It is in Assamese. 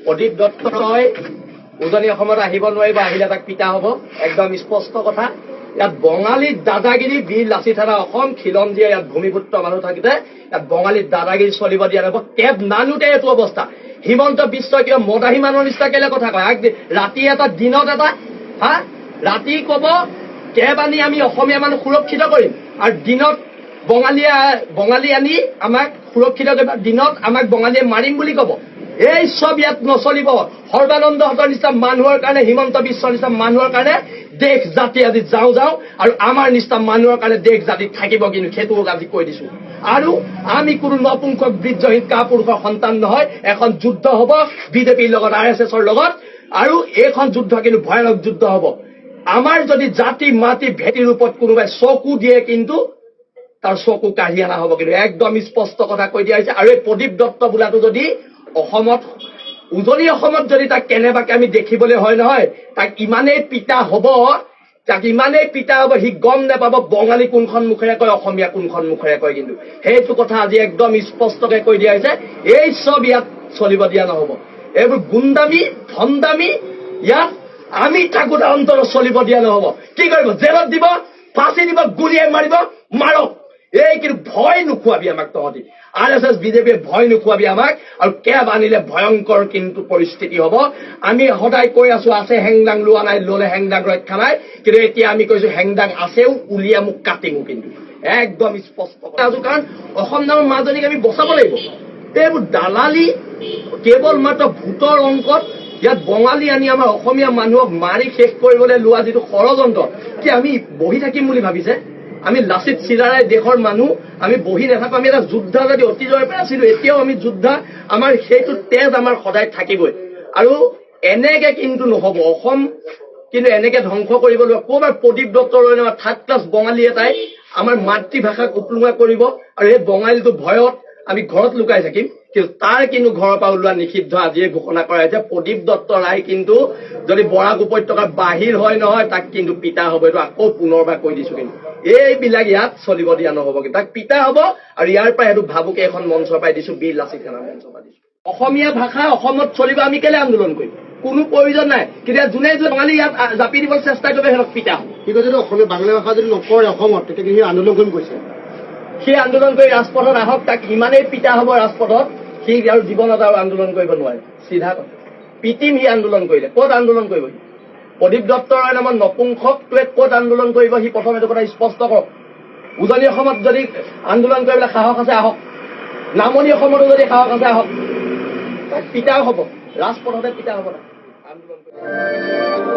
প্ৰদীপ দত্তই উজনি অসমত আহিব নোৱাৰিব, আহিলে তাক পিতা হ'ব, একদম স্পষ্ট কথা। ইয়াত বঙালী দাদাগিৰি, বীৰ লাচিত সেনা অসম খিলঞ্জীয়া ইয়াত ভূমিপুত্ৰ মানুহ থাকোঁতে ইয়াত বঙালী দাদাগিৰি চলিব দিয়া নহ'ব। কেব নানোতে এইটো অৱস্থা। হিমন্ত বিশ্বই কিয় মদাহী মানুহৰ নিচিনা কেলে কথা কয়? আগ ৰাতি এটা, দিনত এটা। হা, ৰাতি ক'ব কেব আনি আমি অসমীয়া মানুহ সুৰক্ষিত কৰিম আৰু দিনত বঙালীয়ে বঙালী আনি আমাক সুৰক্ষিত কৰিব, দিনত আমাক বঙালীয়ে মাৰিম বুলি ক'ব। এই চব ইয়াত নচলিব। সৰ্বানন্দহঁতৰ নিচিনা মানুহৰ কাৰণে, হিমন্ত বিশ্বৰ নিচিনা মানুহৰ কাৰণে দেশ জাতি আজি যাওঁ যাওঁ আৰু আমাৰ নিচিনা মানুহৰ কাৰণে দেশ জাতি থাকিব কিন্তু, সেইটো আজি কৈ দিছো। আৰু আমি কোনো নপুংসক বীৰ্যহীন কাপুৰুষৰ সন্তান নহয়। এখন যুদ্ধ হ'ব বিজেপিৰ লগত, আৰএছএছৰ লগত আৰু এইখন যুদ্ধ কিন্তু ভয়ানক যুদ্ধ হ'ব। আমাৰ যদি জাতি মাটি ভেটিৰ ওপৰত কোনোবাই চকু দিয়ে, কিন্তু তাৰ চকু কাঢ়ি অনা হ'ব কিন্তু, একদম স্পষ্ট কথা কৈ দিয়া হৈছে। আৰু এই প্ৰদীপ দত্ত বোলাটো যদি অসমত, উজনি অসমত যদি তাক কেনেবাকে আমি দেখিবলৈ হয় নহয়, তাক ইমানেই পিতা হ'ব, তাক ইমানেই পিতা হ'ব, সি গম নাপাব বঙালী কোনখন মুখেৰে কয়, অসমীয়া কোনখন মুখেৰে কয়। কিন্তু সেইটো কথা আজি একদম স্পষ্টকে কৈ দিয়া হৈছে। এই চব ইয়াত চলিব দিয়া নহ'ব। এইবোৰ গুণ্ডামী ভণ্ডামী ইয়াত আমি থাকোঁতে অন্তৰত চলিব দিয়া নহ'ব। কি কৰিব? জেলত দিব, ফাঁচি দিব, গুলীয়াই মাৰিব, মাৰক। এই কিন্তু ভয় নোখোৱাবি আমাক তহঁতি, আৰএছএছ বিজেপিয়ে ভয় নোখোৱাবি আমাক। আৰু কেব আনিলে ভয়ংকৰ কিন্তু পৰিস্থিতি হ'ব। আমি সদায় কৈ আছো, আছে হেংদাং লোৱা নাই, ললে হেংদাং ৰক্ষা নাই। কিন্তু এতিয়া আমি কৈছো, হেংদাং আছেও, উলিয়াই মোক কাটিমো কিন্তু, একদম স্পষ্ট কথা আছো। কাৰণ অসম নামৰ মাজনীক আমি বচাব লাগিব। এইবোৰ দালালি, কেৱল মাত্ৰ ভোটৰ অংকত ইয়াত বঙালী আনি আমাৰ অসমীয়া মানুহক মাৰি শেষ কৰিবলৈ লোৱা যিটো ষড়যন্ত্ৰ, কি আমি বহি থাকিম বুলি ভাবিছে? আমি লাচিত চিলাৰাই দেশৰ মানুহ, আমি বহি নাথাকো। আমি এটা যোদ্ধা যদি অতীজৰে পৰা আছিলো, এতিয়াও আমি যোদ্ধা। আমাৰ সেইটো তেজ আমাৰ সদায় থাকিবই। আৰু এনেকে কিন্তু নহব। অসম কিন্তু এনেকে ধ্বংস কৰিব লোৱা ক'ৰবাত প্ৰদীপ দত্তৰ থাৰ্ড ক্লাছ বঙালী এটাই আমাৰ মাতৃভাষাক উপলুঙা কৰিব আৰু সেই বঙালীটো ভয়ত আমি ঘৰত লুকাই থাকিম। কিন্তু তাৰ কিন্তু ঘৰৰ পৰা ওলোৱা নিষিদ্ধ, আজিয়ে ঘোষণা কৰা হৈছে। প্ৰদীপ দত্ত ৰায় কিন্তু যদি বৰাক উপত্যকাৰ বাহিৰ হয় নহয়, তাক কিন্তু পিতা হ'ব। এইটো আকৌ পুনৰবাৰ কৈ দিছো। কিন্তু এইবিলাক ইয়াত চলিব দিয়া নহ'ব, কিন্তু তাক পিতা হ'ব। আৰু ইয়াৰ পৰা সেইটো ভাবুকি এখন মঞ্চৰ পৰাই দিছো, বীৰ লাচিত সেনাৰ মঞ্চৰ পৰা দিছো। অসমীয়া ভাষা অসমত চলিব, আমি কেলে আন্দোলন কৰিম? কোনো প্ৰয়োজন নাই। কিন্তু যোনে যোনে বঙালী ইয়াত জাপি দিবলৈ চেষ্টা কৰিব, সিহঁতক পিতা হ'ব। কি কৈছে? অসমীয়া বাংলা ভাষা যদি নকৰে অসমত, তেতিয়া কিন্তু সি আন্দোলন কৰিম কৈছে। সেই আন্দোলন কৰি ৰাজপথত আহক, তাক ইমানেই পিতা হ'ব ৰাজপথত, সি আৰু জীৱনত আৰু আন্দোলন কৰিব নোৱাৰে। চিধা কথা, পিটিম। সি আন্দোলন কৰিলে ক'ত আন্দোলন কৰিব সি? প্ৰদীপ দত্ত ৰায় নামৰ নপুংসকটোৱে ক'ত আন্দোলন কৰিব সি? প্ৰথম এইটো কথা স্পষ্ট কৰক। উজনি অসমত যদি আন্দোলন কৰিবলৈ সাহস আছে, আহক। নামনি অসমতো যদি সাহস আছে, আহক। তাক পিতা হ'ব, ৰাজপথতে পিতা হ'ব তাক আন্দোলন কৰিব।